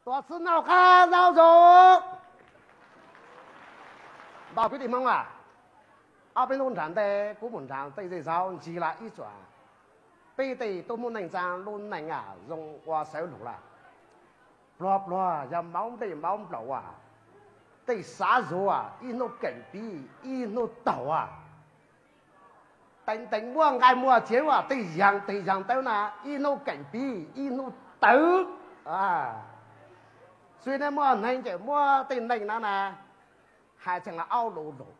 Tuam txhij noj qab zaub zoo. Npawg kwv tij Hmoob a, ob peb hnub nram ntej kuv mus nram tej zej zog ncig lawm ib tsoom, peb tej tub Hmoob neej tsaa lub neej a zoo ua xaiv lug lawm. Pluag pluag yog maub nplej maub nplaum a, tej xav zuav ib hnub keem piv ib hnub taug a. Teev teev muaj nqaij muaj tsev a, tej yaam tej yaam tawv na, ib hnub keem piv ib hnub tawv. Xws li muaj neeg ces muaj tej neeg na na, hais tseem los aub lug lug.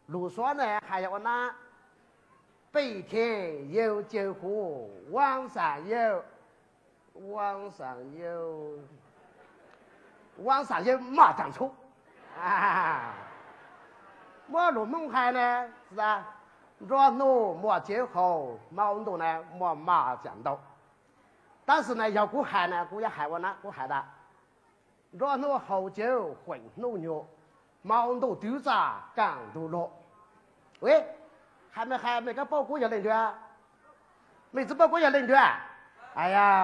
Lug suav ne hais yog ua na, 白天又叫苦，晚上又，晚上又，晚上又骂长粗. Muab lug Hmoob hais ne, nruab hnub muaj tsev haus, hmo ntuj ne muaj maj ceem ntau. Tab sis ne yog kuv hais na kuv yuav hais ua na, kuv hais tas, nruab hnub haus cawv feem hnub nyoog, hmo ntuj twv txaj kaaj ntug luag. Hais mej hais mej koj paub kuv yog leej twg? Mej tsi paub kuv yog leej twg?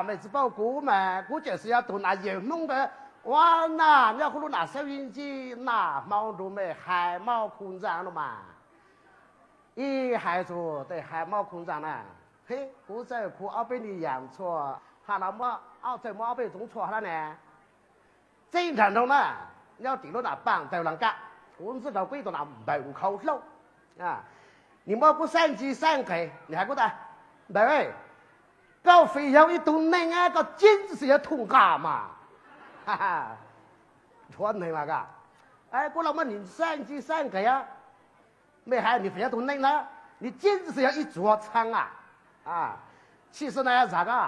Mej tsi paub kuv mas kuv tseem xav yog tug nam yawm Hmoob ntawd ua nam nyob huv lub nam Xeeb Yiv Ncig nam hmo nrug mej hais mob khu ntxaa no mas. Ib hais txug tej hais mob khu ntxaa na, kuv txawj khu ob peb nij yaam txhua, ha los muab, txawj muab ob peb tug txhua hab ne. Txij nraag nroog na, nyob tim lub nam Paaj Tawg Laas Kaj, kuv ntxub rau kuv ib tug nam npawg Nkhaus Hlaub. Nwg muab kuv saib ntsis saib nqes, nwg hais kuv tas, npawg, koj feem yog ib tug neeg, koj tseem xav yog thuj nqaa mas. Rhuav neeg mas ka, kuv los muab nwg saib ntsis saib nqes, mej hais nwg feem yog tug neeg na, nwg tseem xav yog ib tsuag txhaa a. Tshwj xeeb na zag ko,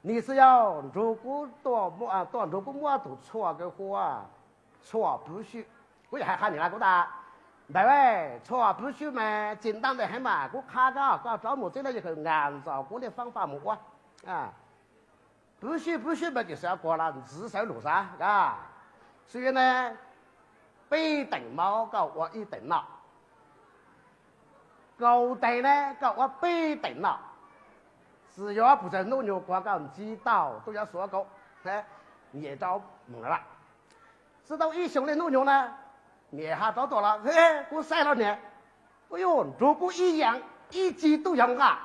nwg xav yog nrug kuv, tuaj nrug kuv muab tug txhua kawg huv, txhua pwv swb. Kuv yog hais qha nwg las kuv tas, npawg, txhua pwv swb mas tseem ntaab ntawm heev mas kuv qha koj, koj rov mus txib lawv yawg kawm nkaam ntxom kuv li faab faj mus ua. Pwv swb pwv swb mas tseem xav kuas los ntxiv xav lug xav, xws li ne, peb teem mob koj ua ib teem noj, kaum teem ne koj ua peb teem noj, tsi yuav pug txawg hnub nyoog kuas koj ntsib tau tub yuav xuav kau, nyem rau moog lawm. Tsi tau ib xyoos li hnub nyoog na, nyem ha rov tuaj los, kuv saib los niam, u yuj nrug kuv ib yaam, ib txhij tub yog nqaj.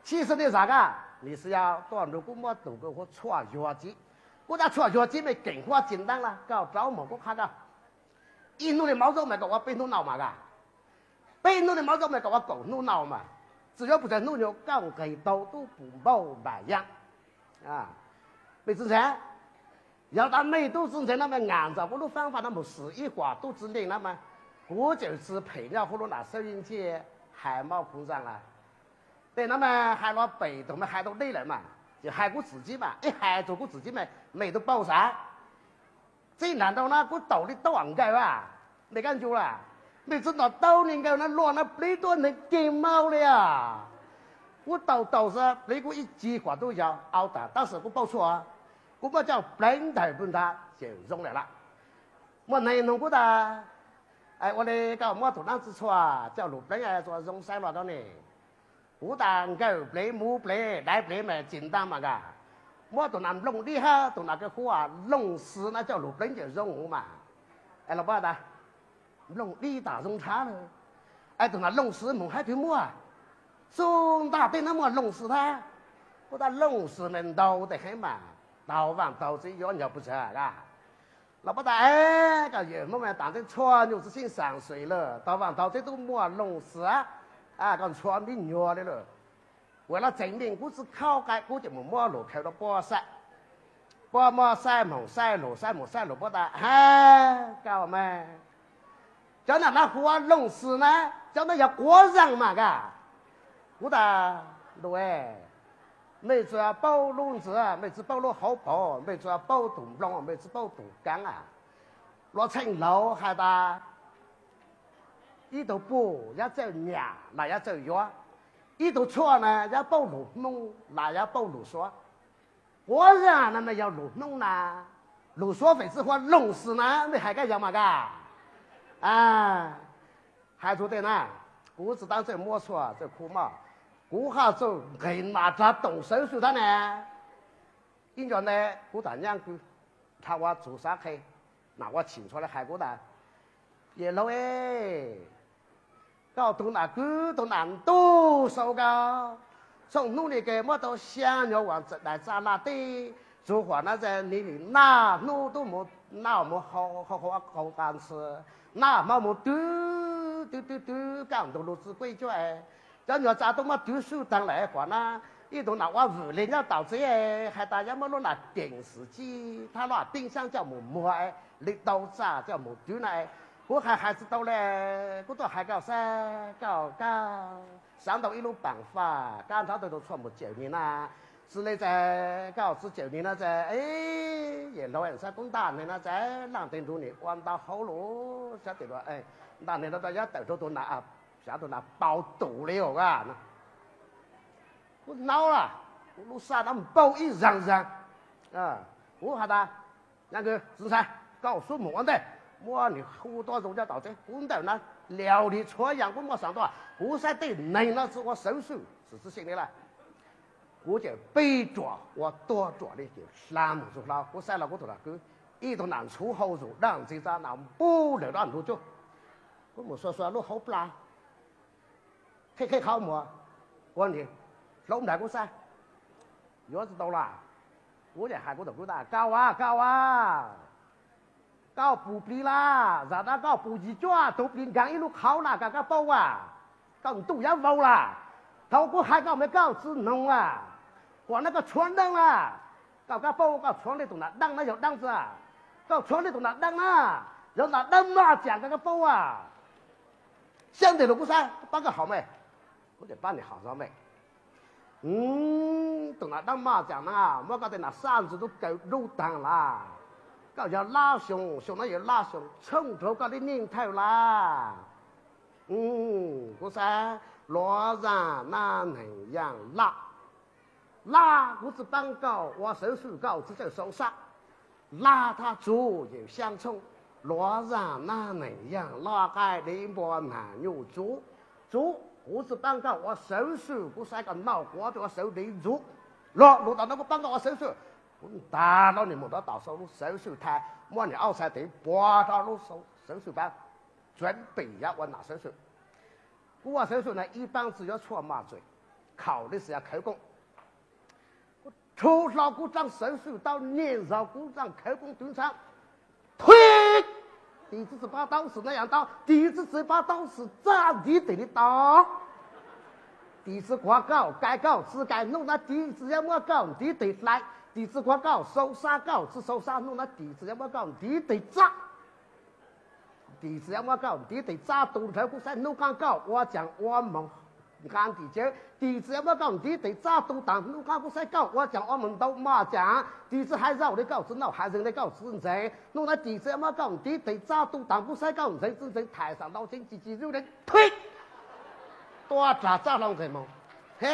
Tshwj xeeb na zag ko, nwg xav yog tuaj nrug kuv muab tug kawg huv txhua yuag txiv. Kuv tas txhua yuag txiv mej keem huab tseem ntaab lawm, koj rov moog kuv qha koj, ib hnub li mob zaub mas koj ua peb hnub noj mas ka, peb hnub li mob zaub mas koj ua kaum hnub noj mas, tsi yuav pug txawg hnub nyoog koj nqes tau tub pum npauj npaam yaab. Mej tsi ntseeg? Yog tas mej tub tsi ntseeg no mas nkaam ntxom kuv lub faab faj no mus xwm ib huam tub tsi leej na mas, kuv tseem tsi phem nyob huv lub nam Xeeb Yiv Ncig hais mob khu ntxaa lawm. Tej no mas hais los pem tug mas hais tau deb lawm mas, tseem hais kuv txim txib mas, ib hais txug kuv txim txib mas mej tub paub xav. Txij nraag nrau na kuv taug li taub am nkaws a, mej kab ncu lawm, mej tsi ntaus tau nwg nkaws na luaj na plev tuab neeg ceg maub li a. Kuv taug taug xwb plev kuv ib txhij huam tub yog au tas, tab sis kuv paub txhua, kuv muab coj pleev ntawm pw ntag ces zoo lawm lawm. Muaj neeg nug kuv tas, ua li koj muab tug dlaab tsi txhua coj lug pleev txhua zoo saib los rau ne? Kuv tas nkawm plev muv plev daiv plev mas tseem ntaag mas ka, muab tug nam nplooj dib hab tug nam kawg huv looj xwm na coj lug pleev ces zoo huv mas. Los paub tas, nplooj dib tas zoo nrhav lawm, es tug nam looj xwm moog hab twg muaj? Txuj ntaag tej nab muaj looj xwm hab. Kuv tas looj xwm mas ntau tej heev mas, taug vaaj taug txib yuav nyuag pug txhawv ka. Los paub tas, koj yawm Hmoob mas taam teb txhua nyuj txiv xeeb xaam xwm lawm, taug vaaj taug txib tub muaj looj xwm, koj ntxhua mib nyuag li lawm. Ua los tseem meej kuv tsi khauj qai kuv ces mus muab lug khaws rau puab saib. Puab muab saib moog saib lug saib moog saib lug puab tas, ha, koj mas, cov nam na hu ua looj xwm na, cov na yog quav zaaj mas ka. Kuv tas, ntuj, mej tsuas paub lub ntxwv, mej tsi paub lub hauv paus, mej tsuas paub tug nplooj, mej tsi paub tug kaav a. Luag txheej laug has tas, ib tug puj yuav txawj nyam los yuav txawj yuav, ib tug txhua na yuav paub lug Hmoob los yuav paub lug Suav. Quav zaaj na mas yog lug Hmoob na, lug Suav feem tsi hu ua looj xwm na, mej hais kab yog mas ka. Hais txug tej na, kuv tsi taab txawj muab txhua txawj khu maj, kuv haj txawj nqeg nam rag toom sawv xwb thab na. Ib nco ntawd kuv tham nyaab kwv, dhau ua txug xav qhe, nam ua tshim ntxhua le hais kuv tas, Yawm laug e, koj tug nam kwv tug nam ntug sau koj, txhooj hnub ni ke muab tau xyaa nyuag uas daim txaj laj teb, txug huam na tas nim nim naj hnub tub mus naj mus hau hau qaug qas ntxhw, naj hmo mus twv twv twv twv kaj ntug lug txwv kuj cuab, cov nyuag txaj tub muab twv swb taag lawm huam na. Ib tug nam ua vwm le nyob tom tsev hais tas yuav muab lub nam peem xwm txij thab lub peeb xyaab coj mus muag le tau txaj coj mus twv na. Kuv hais hais tsi tau le, kuv tuaj hais koj xwb, koj koj xaav ntau ib lub paam faj kab nrho tau tau tshuaj mus cawm nwg na. Tsi le tas koj tsi cawm nwg na tas, Yawm laug xaav kuv ntaj nwg na tas, laaj teg nrug nwg ua ntau hauv lug, xaav tas ntaj nwg no rau yav tawm rau tug nam, xaav tug nam pau tus le os na. Kuv hnov lawm, kuv lub sab nrab npau ib zaag zaag. Kuv has tas, Nyaj Nkws, tsi ntshai, koj xub moog ua ntej, muab nwg hu tuaj zoo coj tom tsev. Kuv ntawm na, liaus li txhua yaam kuv muaj xaam tuaj, kuv saib tej neeg no tsi ua sawv xwm, tsi txwv xyeej li lawm. Kuv ces peb ruam ua tuag ruam li ces hla moog txug hlo, kuv saib los kuv tug nam kwv, ib tug nam ntxhuv hau zug dlaab ntxi txav nam npub lawm dlaab ntug cuab. Kuv moog xuas xuas lub hauv plag, qheb qheb qhov muag, ua nwg hlaub nplaig kuv saib, yuav tsi tau lawm. Kuv ces hais kuv tug kwv tas, Koj a, koj a, koj pum plig lawm, zam dab koj pum yim cuaj tug plig nkaag ib lub qhauv lawm koj, koj paub as. Koj ntuj yuav vau lawm. Thaus kuv hais koj mas koj tsi noog lawm. Huam na koj tshuav dlaab lawm. Koj, koj paub koj tshuav le tug nam dlaab na yog dlaab tsi? Koj tshuav le tug nam dlaab na, yog nam dlaab maj caam koj, koj paub as. Xyab nteg lug kuv saib, paab koj haum me. Kuv ces paab nwg haum zog me. Tug nam dlaab maj caam na, muab koj tej nam sab ntxwv tub kaw dub taag lawm. Koj yog lab xyoo, xyoo no yog lab xyoo, tshooj rua koj le neej thawj lawm. Kuv saib, luav zaaj nab neeg yaaj laj. Laj kuv tsi paab koj ua sawv xwm, koj tsi txawj sau sab. Laj thaj tsug yeem xyaa tshooj, luav zaaj nab neeg yaaj laj, qaij deb npua naag nyuj tsuv. Tsuv, kuv tsi paab koj ua sawv xwm, kuv saib koj noj quav peb ua sawv dev ntxuv. Luag lug tom no kuv paab koj ua sawv xwm. Kuv ntag hlo nwg moog rov tom sau lub sawv xwm thaj, muab nwg auv txhais tes puag rau lub sawv xwm paab, tsuav pem yav ua nam sawv xwm. Kuv ua sawv xwm na ib paab tsi yuav tshuaj maj txuj, khaum le xas khawv koob. Kuv rhu hlo kuv tsaab sawv xwm tau nyem zog kuv tsaab khawv koob twv ntshaab, thuib, tis tsi txwv paab tau xwm na yaam ntau, tis tsi txwv paab tau xwm txaj ntiv tes li tau. Tis tsi kuav koj kais koj tsi kais, nub na tis tsi yuav muab koj ntiv tes hlais, tis tsi kuav koj sau sab koj tsi sau sab, nub na tis tsi yuav muab koj ntiv tes txab. Tis tsi yuav muab koj ntiv tes txab tu nrhawv kuv saib, nub qaab koj ua caag ua moog nqaa ntim cawv, tis tsi yuav muab koj ntiv tes txab tu taag, nub qaab kuv saib koj ua caag ua moog ntau maj caag, tis tsi hais zaum le koj tsi noj, hais zeeg le koj tsi ntseeg, nub na tis tsi yuav muab koj ntiv tes txab tu taag kuv saib koj ntseeg tsi ntseeg, thaim xam ntau tseeb tsi tsi zub le thuib, tuaj rag txab hlo nqeg moog. He,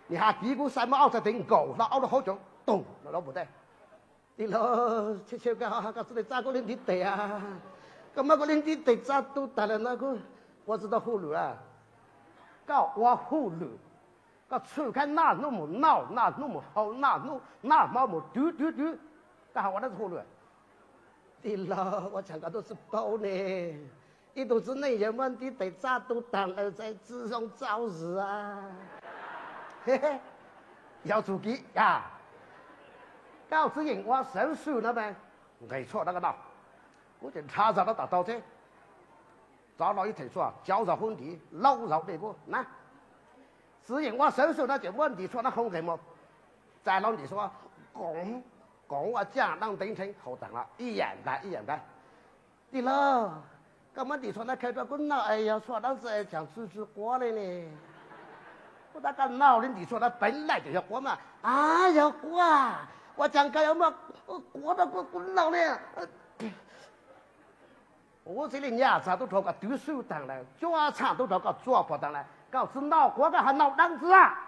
nwg has kiv kuv saib muab auv txhais tes nkaum hlo auv lub hauv cov toog lub ntej. Tis laug, koj tsi le txab kuv le ntiv tes a, koj muab kuv le ntiv tes txab tu taag le no kuv ua tsi tau hauj lwm a. Koj ua hauj lwm, koj txhwm khaib naj hnub moog noj, naj hnub moog hau, naj hnub naj hmo moog twv twv twv, koj ho ua dlaab tsi hauj lwm? Tis laug, ua caag koj tub tsi paub ne, ib tug txiv neej yawg muab ntiv tes txab tu taag le txais tsi zoo txaus zug. Yog txug kiv a, koj txiv yeem ua sawv xwm no mas, nqeg tshuaj rau koj noj. Kuv ces nrhav zog rov tom taug teb, rov los ib theem tshuaj, cauv zog hub ntiv, laub zog dej kub na. Txiv yeem ua sawv xwm no ces muab ntim tshuaj na hau nqeg moog, txais hlo ntim tshuaj, koov, koov ua caaj dlaab ntev nrheev hau taag los ib yaam npaag ib yaam npaag. Tis laug, koj muab ntim tshuaj na khaws rau kuv noj es yog tshuaj dlaab tsi caag tsi tsi quav le ne? Kuv tab koj noj le ntim tshuaj na peev laij ces yog quav mas. A, yog quav, ua caag koj yuav muab quav rau kuv noj le? Kuv txhad le nyaj txag tub rhuav koj twv xwb taag lawm, cuab txhaaj tub rhuav koj txuaj puag taag lawm, koj tsi noj quav koj ho noj dlaab tsi?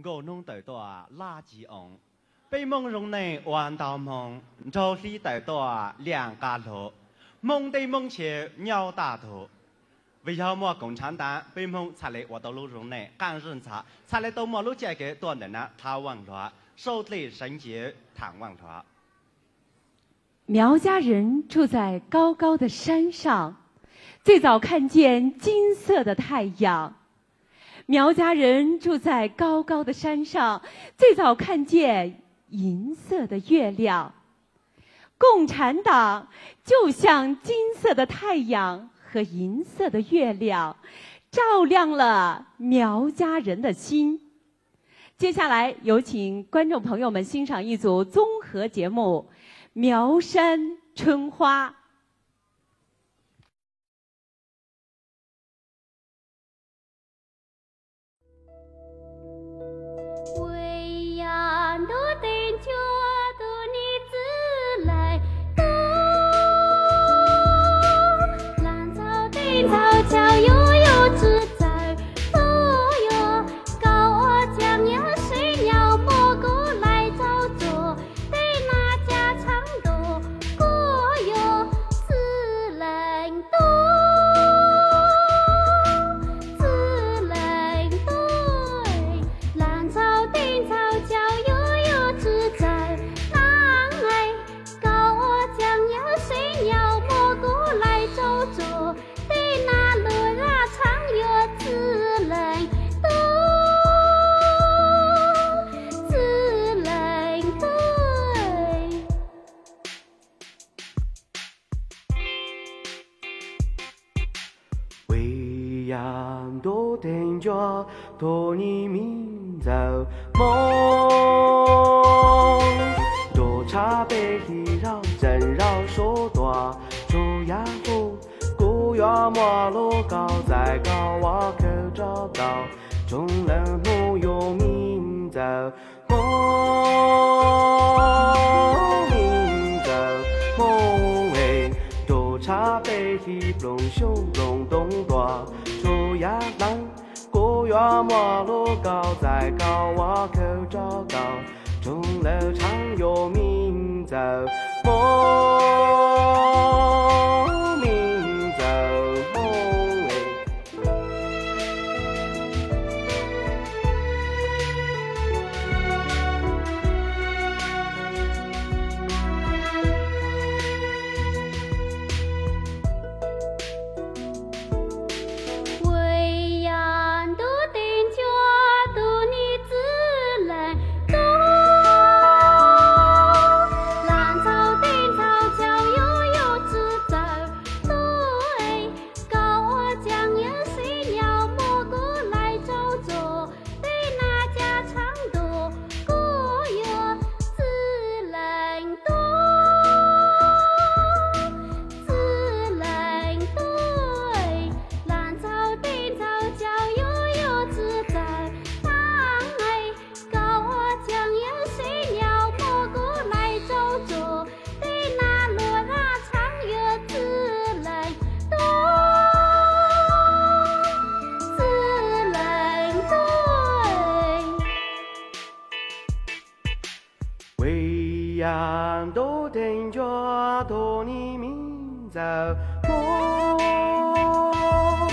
Nkaus hnub tawm tuaj laj ci oos, peb Hmoob zoo neej ua ntau hmoo, nraug hli tawm tuaj liaj nqaj hlub, Hmoob teb Hmoob chaw nyob tag tug. Vim yog muaj koom ntshav ntav, peb Hmoob txhaj le ua tau lub zoo neej qaaj zej ntxhov, txhaj le tau muaj lub caij kev tuaj ntawm nab thav vaaj hluav, sau dlej seev nciv thaam vaaj hluav. 苗家人住在高高的山上，最早看见金色的太阳。苗家人住在高高的山上，最早看见银色的月亮。共产党就像金色的太阳和银色的月亮，照亮了苗家人的心。接下来有请观众朋友们欣赏一组综合节目《苗山春花》。 Ua yam ntuj teev ncuab tug ni me ntxawm Hmoob, ntuj tshab peb hli zaug tseem zaum sub tuaj tsuas yam hlub, kuv yuav muab lub kauj txais koj ua khawv rau koj, tsoom leej Hmoob yug me ntxawm Hmoob, me ntxawm Hmoob es, ntuj tshab peb hli ploog xyoob ploog ntoo tuaj tsuas yam hlub, kuv yuav muab lub kauj txais koj ua khawv rau koj, tsoom leej tshaaj yug me ntxawm Hmoob, me ntxawm Hmoob es. Ua yam ntuj teev ncuab tug ni me ntxawm Hmoob,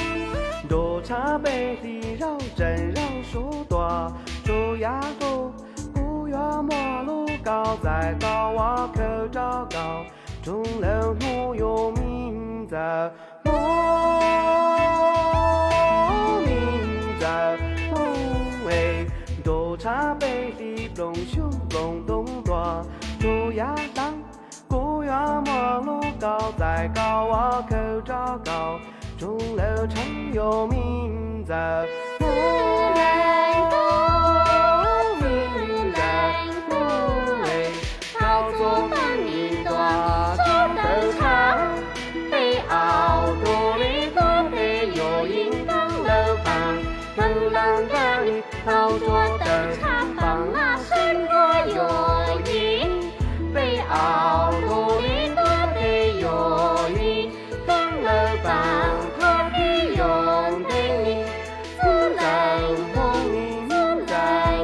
ntuj tshab peb hli zaug tseem zaum sub tuaj tsuas yam hlub, kuv yuav muab lub kauj txais koj ua khawv rau koj, tsoom leej Hmoob yug me ntxawm Hmoob, me ntxawm Hmoob es, ntuj tshab peb hli ploog xyoob ploog ntoo tuaj tsuas yam hlub, kuv yuav muab lub kauj txais koj ua khawv rau koj, tsoom leej tshaaj yug me ntxawm Hmoob, me ntxawm Hmoob es, thaum txuas peb hli tuaj sab tawm tshab, peb aub tuaj li tuaj peb yuav yeej teeb lawv paab, teeb lawv ntaag li thaum txuas tawm tshab paab na seb puas yuav yeej, peb aub tuaj li tuaj peb yuav yeej teeb lawv paab, thaum peb yuav ntev li, txwv leej Hmoob li txwv leej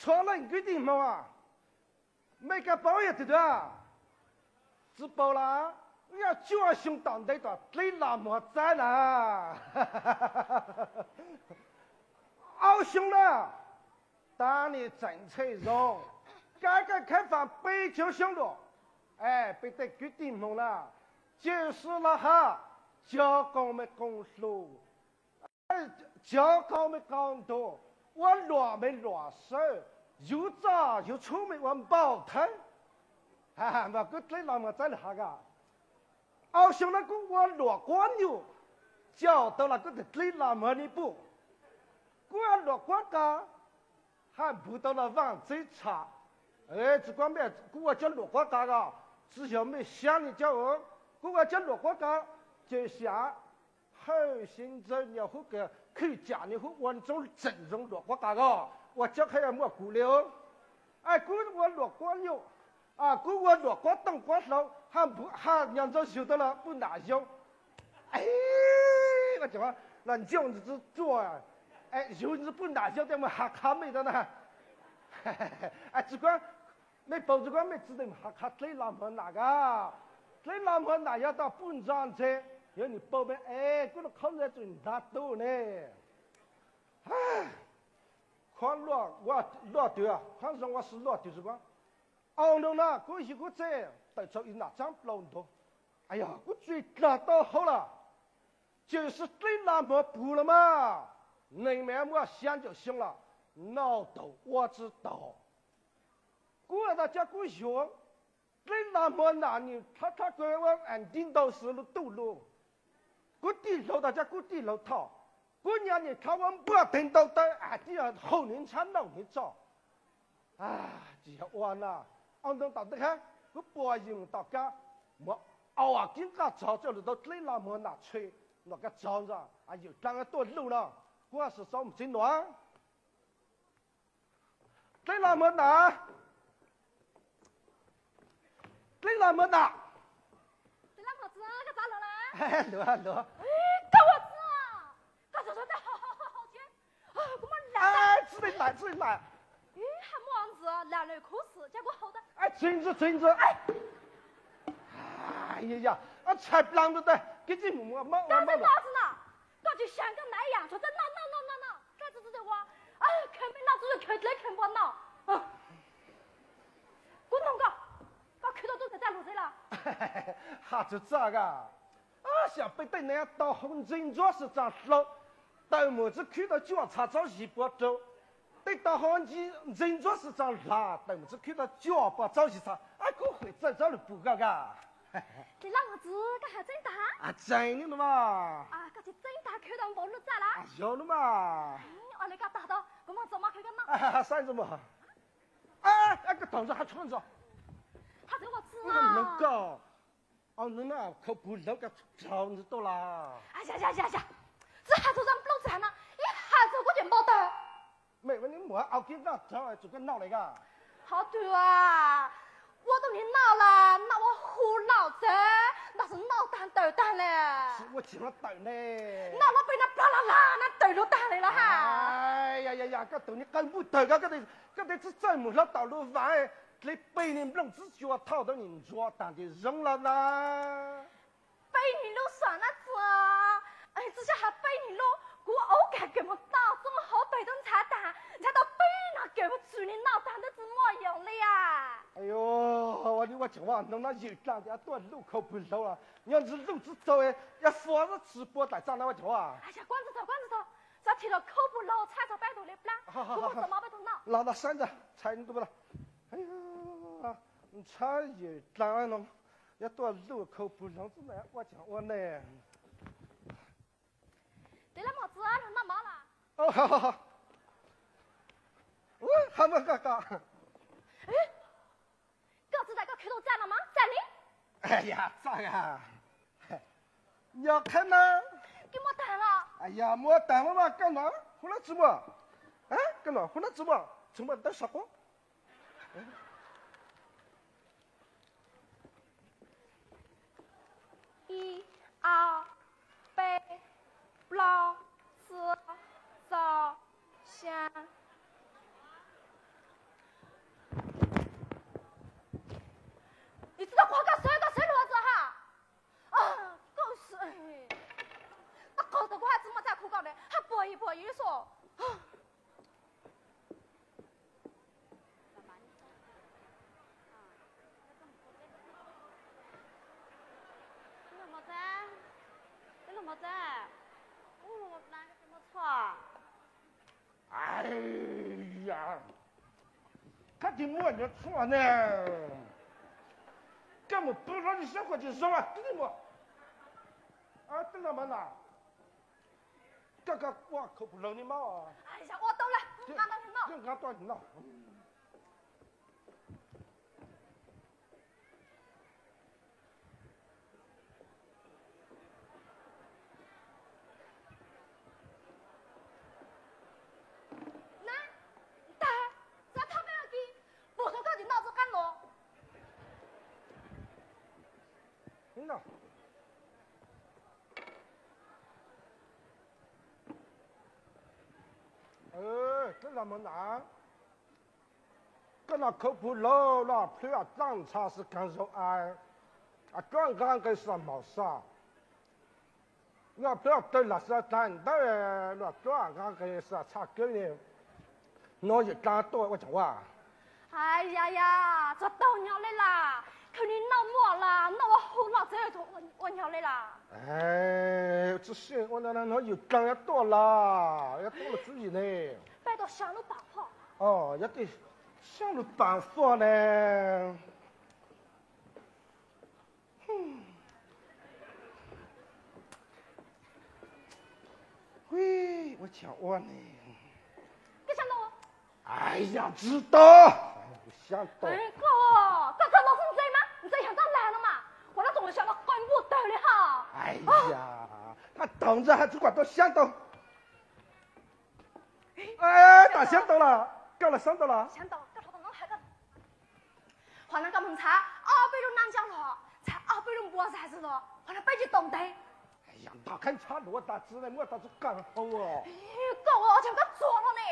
Txhua leej kwv tij Hmoob a, mej koj paub yog twg tuaj? Tsi paub las, wb yog cuaj xyoo tom ntej tom dleb los muag txaib na. Ob xyoo na, tab nim tseem ntxhe zoo, kab kaj khaib fas peb caug xyoo dua. Es peb tej kwv tij Hmoob na, ces sib laj hab, cog qoo me qoo hlub, cog qau me qau ntug, ua luam me luam sawb, yuav txoj yuav txhub me ua npaum thawb. Mas kuv dleb los muag txaib lawm has ka. Ob xyoo na kuv ua luam quab nyuj, caum tau los kuv twb dleb los muag ni puj. Kuv ua luam quab qa, hab npuv tau los vaaj txeb tsham. Tsi kuab mej, kuv ua cov luam quab qa ko, tsi yog mej xyab ni cov, kuv ua cov luam quab qa, ces xyam hawj xeeb ntxawb nyuag hub, khwj cam nyuag hub, ua ntxoov tseem zoo luam quab qa ko, ua cov qheb muaj kuv li. Es kuv ua luam quab nyuj, kuv ua luam quab tooj quab hlau, hab npuv hab nyuag ntxoov zug tau los puj nam yau. Los ncauj ntsis tsi tsuaj, yug ntsis puj nam yau tej mus has qha mej tau na. Tsi kuab, mej paub tsi kuab mej tsi tau mus has qha dleb los muag nam ka. Dleb los muag nam yog tau puj ntxog ntse, yog nws paub mej es kuv lub qhov ntawd tseem ntav tub ne. Qhov luaj twg, qhov zoo ua si luaj twg tsi kuab. Au, nug no kuv yug kuv txej tawm txog ib nam tsaab plaub ntug. Yog kuv tsi dlaag tau hauv los, ces sib dleb los muag puj los mas, neeg mej muaj xya caum xyoo los noj taug ua tsi taug. Kuv tas cov kuv yug dleb los muag nam nws dlhab dlhab kawg ua nti ntau xwb lub tuj lug. Kuv tij laug tas cov kuv tij laug thoj, kuv nyab nws dlhab ua npuaj teg ntau tawb tib haum nws ntshav nauj nws txoj. Tsis yog ua na, au ntoo tom ntej hab kuv puas yws mus tom kab, muab au kib nqaj txog coj lug tau dleb los muag nam tsheb, noj kab txog ntxo, yawm dlaab tuaj luj no, kuv sim xauv mus txiv nuav. Dleb los muag nam, dleb los muag nam. Luag, luag. Tsis li lam, tsis li lam. Txhais ntsis, txhais ntsis. Txhais plaws ntawd, koj tsis mus ua mab ua mab los. Koj tsis xyaav koj nam ib yaam, tsuas txawj noj noj noj noj noj, txawj txawj txawj ua, khwv me noj txawj txawj khwv dleb khwv npua noj. Kuv noog koj, koj khwv tau tub ntxhais txaj lug teb los? Has txug txaj ka, xyov peb tej neeg tau hau ntseeg ntsuab sib tsaa hlau, tawm mus tsi khwb tau cuaj txhab txaus yim puab rau. Tej tau hau ntseeg ntsuab sib tsaa hlav, tawm mus tsi khwb tau cuaj puab txaus yim txhab, kuv hwm txawj txaus lug pum koj ka. Tsis li lam, tsis, koj has tseeb tag. Tseeb ni mas. Koj tsis tseeb tag khwv tau npaum lub txaj lawm. Yog li mas. Ua li koj tag tau, kuv mus txuas mov khwv koj noj. Saib ntxuag mog. Koj taug ntxuag hab tshuab ntxuag. Has tseeb ua txuj, koj, au, nws na khau pug laug koj raug ntxuag tau las. Tsis has txug zaj nplooj txag no, ib has txug kuv ces npau tawg. Mej ua nws muab au kib nqaj raug txug koj noj le ka. Qhov twg, ua tau niag noj las noj ua hu laum txag, noj xwb noj tag tawm tag le. Ua tsis noj tawm ne. Noj lub peb nab plog los lag nab tawm lug tag le los ha. Koj tus niag qawg npuj tawg ko, koj tes tsi txawj mus hlab tom lub vav, dle peg niag nplooj txwb cua thauj tau nim ntsuab tag ces zoo los na. Peb niag lub xwb na txuag, tsi tshua has peb niag lub, kuv ua kag kawm mus tau txooj hauv peg tub ntxhab tag, ntxhab tau peb no kawm mus txug niag noj tag twb tsi muaj yoov li as. Ua li ua tseem ua noog no ywm dlaag tias tuaj luj khau pug laug, nyob ntsis luj tsi txaus, yuav fuab tsi puab taim txaj no ua tseem ua. Kuab ntxuag txog, kuab ntxuag txog, xav thim los khau pug laug txhab txog peb tug li plab, kuv mus txuas mov peb tug noj. Los los saib ntag, txhais ntxuag, ntxhab ywm dlaag no, yuav tuaj luj khau pug laug xwb ua tseem ua ne. Tes lab mos txwv lug noj mov los? Ho muab koj ko. Koj txiv ntxawm koj khwv tau txaj no mas txaj ni? Yog txaj a. Yog qheb na. Koj muab tag los? Yog muab tag mas mas koj no hu nab tsi muaj? Koj no hu nab tsi muaj? Tsi muaj ntawv saum quav. Ib, ob, peb, plaub, tsib, xya, xyaa. Yam, koj tsis muaj nyuag tshuaj ne, koj mus pw hlo tsis sab koj tsis zoo twb tsis muaj. Twb no mas na, koj koj ua khawv pum laws ni mas. Ua tau lawm, nqa tau no. Na, ntag, txav thaj peb kis, puas tau koj tsis noj txoj qab no. Koj no khawv pum laws los plhwb txaj ntsha xwb kag zaum a, tsuab nqa nqe xa maum xa, no plhwb tawg lam xa tag ntawd los tsuab nqa nqe xa txhaj kawg ne. No yawm dlaab tuaj ua tsaug ua. Ai ya ya, txog taug nyog le las, khaws ni noj muaj las noj ua hu los txawg ua nyog le las. Tsi sij ua no yawm dlaab yuav tuaj las, yuav tuaj los tswv yim ne. Peb tau xyaa lub paam foj. Yog tij xyaa lub paam foj ne. Ua cas ua ne. Koj xyaa tau? Ai ya, tsi tau. Xyaa tau. Koj, koj txog no xwb ntse mas, ntse yog koj lag no mas, qhov no txoom xyaa no qw npuaj tawg li ha. Ai ya, haj tau ntse haj tsi kuam tau xyaa tau. Tam xyaa tau las, koj los xyaa tau las. Qhov no koj moog ntxhab ob peb lub nab ntsab los, ntxhab ob peb lub npua zag zog los, qhov no peb tsi tau ntev. Yog ntog khaub ntshav luav tas tsi muaj tas tsi kawg hau. Koj ua cas koj txuag no ne?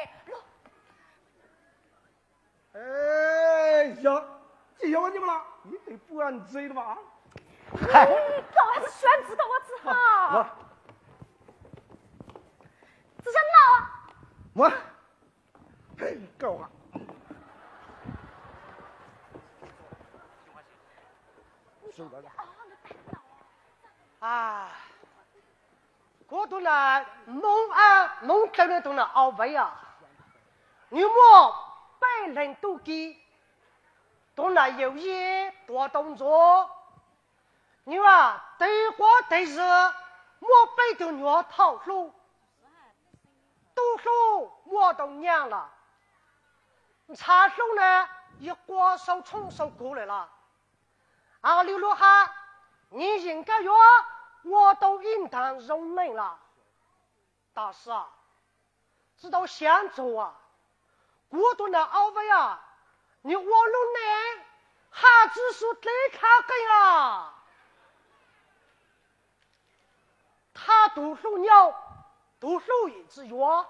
Yog, tsis yog ua nyuj los ib tug puag ntxiv los. Koj tsis suav ntxiv koj ua tsi ho. Tsis xav noj. Kuv tug nam Moob, Moob Dlawb ne tug nam Au Vej os, nws muaj peb leeg tub ki. Tug nam Yawm Yij tuav tau ntxuav, nws teg quav teg zog, muaj peb tug nyuam thaum hluj. Tub hluj muaj tau nyaaj lawm, ntxhab hluj na yog quaj sau tshoob sau kug lawm lawm. Ua li luag has, nws yeej kab yuav ua tau ib ntaag zoo neej lawm. Tam sim tsi tau xyaav ntsoov, kuv tug nam Au Vej os, nws ua lub neej haj tsi xu dleb dlha qeej os. Thaj tug hluj nyob, tug hluj yeej tsi yuav.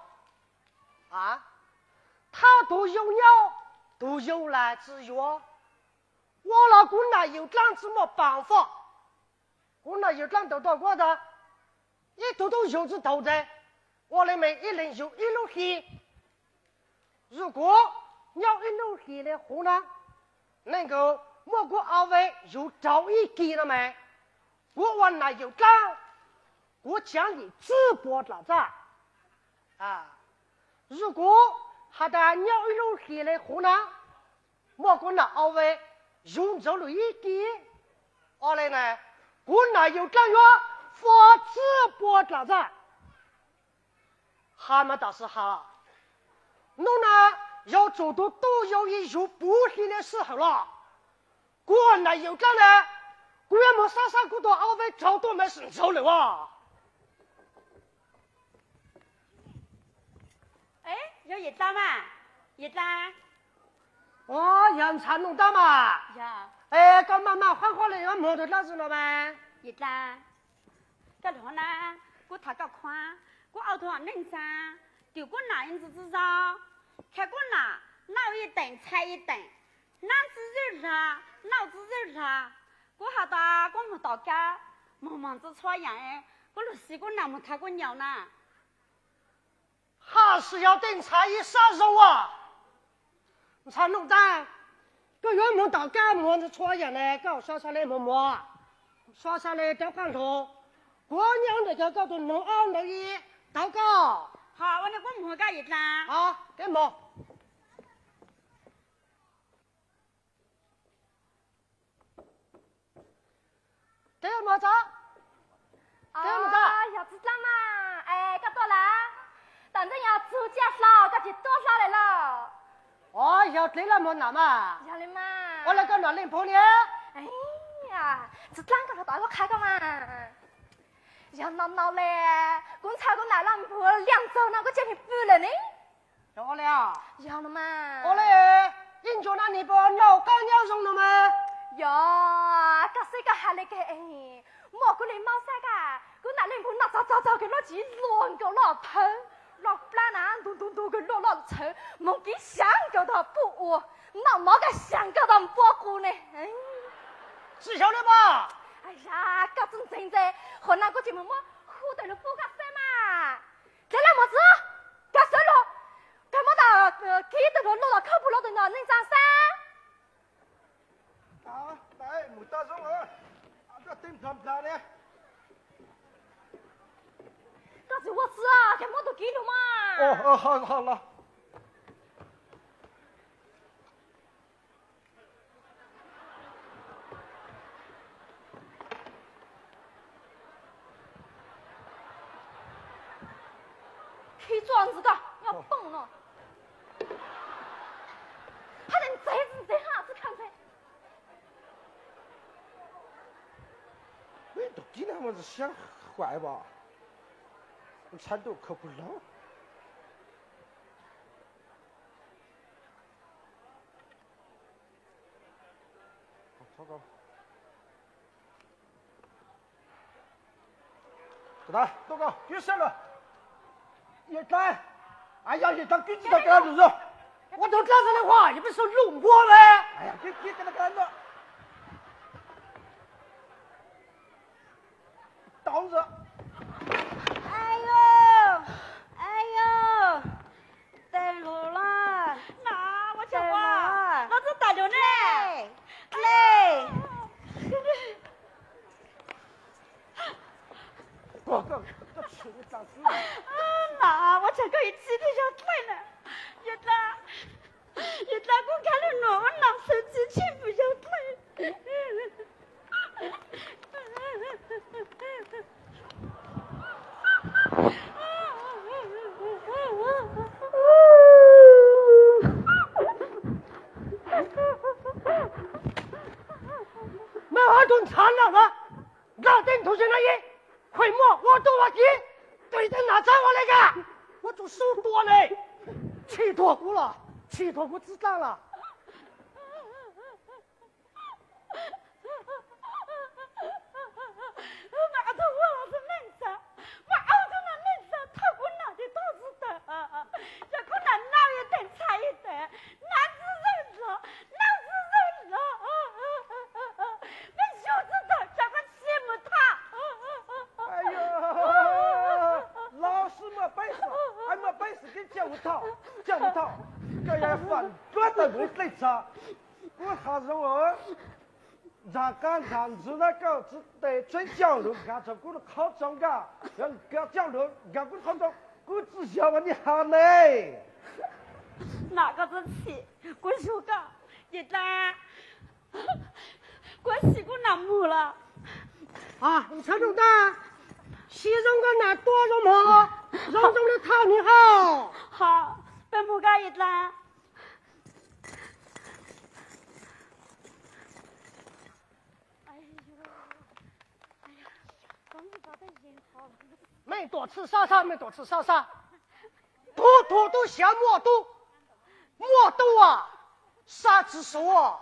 Thaj tug yug nyob, tug yug lawm tsi yuav. Ua los kuv nam Yawm Dlaab tsi muaj paam foj. Kuv nam Yawm Dlaab tawm tau kuv tas, ib tug tub yug tsi tau tes, ua li mas ib leeg yug ib lub hli. Yug kuv nyob ib lub hli li huv na, neej kws muaj kuv Au Vej yug rau ib kis no mas, kuv ua nam Yawm Dlaab, kuv tsaav lim txwb puag dlaim txaj. Yug kuv has tas nyob ib lub hli li huv na, muaj kuv nam Au Vej yug ntxuav lug ib kis, ua li na, kuv nam Yawm Dlaab yuav faj txwb puag dlaim txaj. Has mas tam sim has, nub na, yuav tsum tug tub yug yug puv hli li sij hawm los, kuv nam Yawm Dlaab na, kuv yuav moog sab sab kuv tug Au Vej rau tuaj mas sim ntxuav lawm as. Yog Yawm Dlaab mas, Yawm Dlaab. Yog ntxhab Nuj Ntaab mas. Es koj maj maj qhuab qhuab li yuav moog tug dlaab tsi no mas. Yawm Dlaab, koj lug na, kuv tham koj khuab, kuv ua tug neej txag, tus kuv nam ntxwv tsi zoo, qha kuv nam noj ib teem ntxhab ib teem, nab tsi zwj dlag, noj tsi zwj dlag. Kuv has tas kuv moog tom kab, moog moog tsi txhua yaam, kuv lug siv kuv nam moog tham kuv nyaum na. Haj tsi yog tej ntxhab ib sab zoo as. Ntxhab Nuj Ntaab, koj yuav moog tom kab moog tsi txhua yaam ne, koj sab sab le moog moog, sab sab le rov qaab lug. Kuv nyob ntawm koj tug noog aub ntawd ib tau koj. Ho ua nej kuv mus koj Yim Dlaab. Ho, peb mus. Peb mus tso. Peb mus tso. Yog Txiv Dlaab mas, es koj tuaj lawm? Tam ntej yog txug tsiaj hlau koj tsis tuaj hlo lawm los? Os, yog dleb laj muag nam mas. Yog li mas. Ua le koj nam Leej Phoo li. Txiv Dlaab, koj hluas tom koj qha koj mas. Yog no no le, kuv ntxhais kuv nam Leej Phoo liam ntxaug no kuv tsis pw lawm ne. Yog li, ib ntsuag no nig puas nrog koj nyob zoo no mas? Yog, koj xib koj hais li kag, muaj kuv li Moob Xab koj, kuv nam Leej Phoo noj txog txog txog kag lub tsis luag nkaus loj thawv, loj plab na ntu ntu ntu kag loj loj txhawv moog kib xyaav nkaus tog puj ua, noj mov kag xyaav nkaus tog npua qus ne. Tsis xyov li mas. Yog koj txuj ntxeev ntxes, qhov no kuv tsis mus muab hu tes lug pub koj xwb mas. Dleb laj muag txwv, koj xwb lug, koj muab tau kib tug hluas lug los khawb puag lub tug no neej tsaa xwb. Mus tau zoo, koj teb nplhag nplhag li. Koj tsis ua xwb, koj muab tug kib lug mas. Khib txuj ntxwv koj nyob tooj no. Hab ntxeev ntxeev hab txwv kha ntxeev. Tug kib no mas siab huam as, ntshai ntuj khaws puag lug. Tuaj koj, kib sab lug. Yawg Dlaab, yog Yawg Dlaab kib tsis tau koj lug zoo. Ua tug dlaab xwb li huaj, yog peb xub luj npua le. Tau ntag. Au, au, tes hluas lawm. Nam, ua tsaug ua, los txog tas lug ne. Dlej. Nam, ua tsaug koj ib txhij twb yog dlej na. Yawg Dlaab, Yawg Dlaab kuj nkag lug nuav ua nam xwm txwv tsis pum yog dlej. Mej ho tug ntxhab nam na, nqaj teb ntug zig na ib, khuam muaj ua tub ua kiv, tus teb nam txhab ua le kag, muab tug sub tua ne. Tsim thuam kuv los, tsim thuam kuv txwv dlaab los. Mas ob tug ua los xwb neej tsa, mas ob tug no neej tsa thauj kuv nam tes thauj tsi tawm, yog kuv nam nab ib teg ntxhais ib teg, nab tsi zawj zog, nab tsi zawj zog, mej yug tsi tawm tsam koj tsis mus tham. Laus sis muaj peev xwm, muaj peev xwm kib coj mus tham, coj mus tham, koj yog fam dluab tawg mus dlej tsa. Kuv has zoo os, ntsag kab ntsag ntxwv na koj tsi tes tseeb coj lug nkag tso kuv qhov tsaus nkag, nkag coj lug nkag kuv qhov tsaus, kuv tsi yog ua nej has ne. Nam koj txhob chim, kuv yug koj, Yawg Dlaab, kuv sim kuv nam mus lawm. Ntxhab zoo tag, sib zoo koj nam tua zoo mog, zoo zoo li thaj ni hab. Peb mus koj Yawg Dlaab. Mej tuam txhij sab sab, mej tuam txhij sab sab. Tug tug tub xyav muaj tub, muaj tub as, sab tsi suav.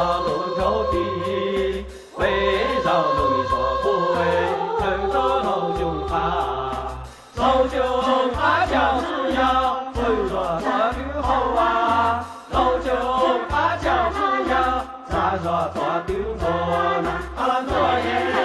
Lub nraug tis, peb zaug lub me zos pub, thawj rau laug Coob Qab. Laug Coob Qab coj txhua yam, hwj zos tuav twb hau as. Laug Coob Qab coj txhua yam, txhua zos tuav twb ntxuav na, a ntxuav ye na.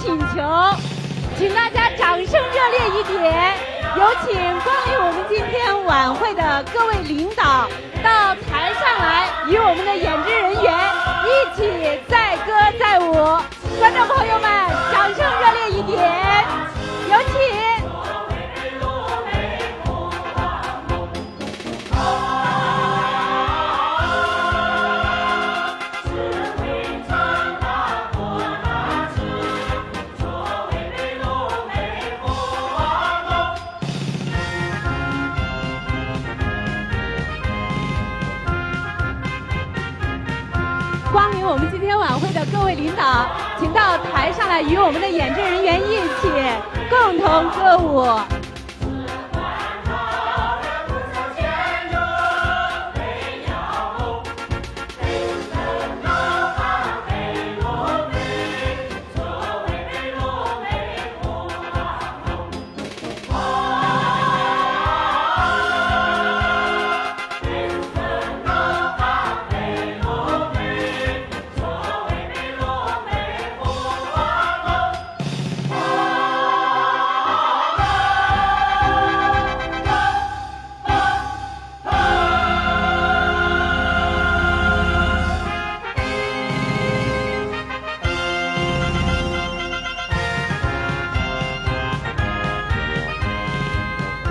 请求，请大家掌声热烈一点，有请光临我们今天晚会的各位领导到台上来，与我们的演职人员一起载歌载舞。观众朋友们，掌声热烈一点，有请。 光临我们今天晚会的各位领导，请到台上来与我们的演职人员一起共同歌舞。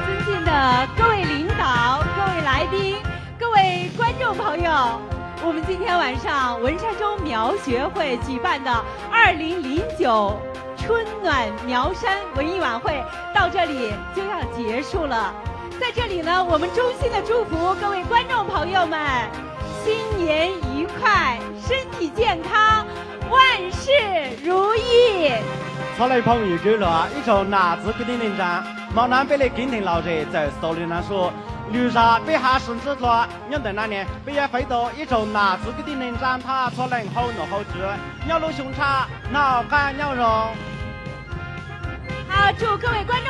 尊敬的各位领导、各位来宾、各位观众朋友，我们今天晚上文山中苗学会举办的二零零九春暖苗山文艺晚会到这里就要结束了。在这里呢，我们衷心的祝福各位观众朋友们新年愉快，身体健康，万事如意。 Txhua leej phooj ywg kwv luag ib tsoom nam txiv kwv tij neej tsaa, hmo no peb le kev nteeg lom zem txawm xaus li no sub. Lwm zag peb hab sib ntsib dlua nyob ntawm no ne, peb yuav feem tau ib tsoom nam txiv kwv tij neej tsaa thab txhua leej hauv nom hauv tswv nyob lub xyoo tshaj noj qab nyob zoo. 好，祝各位观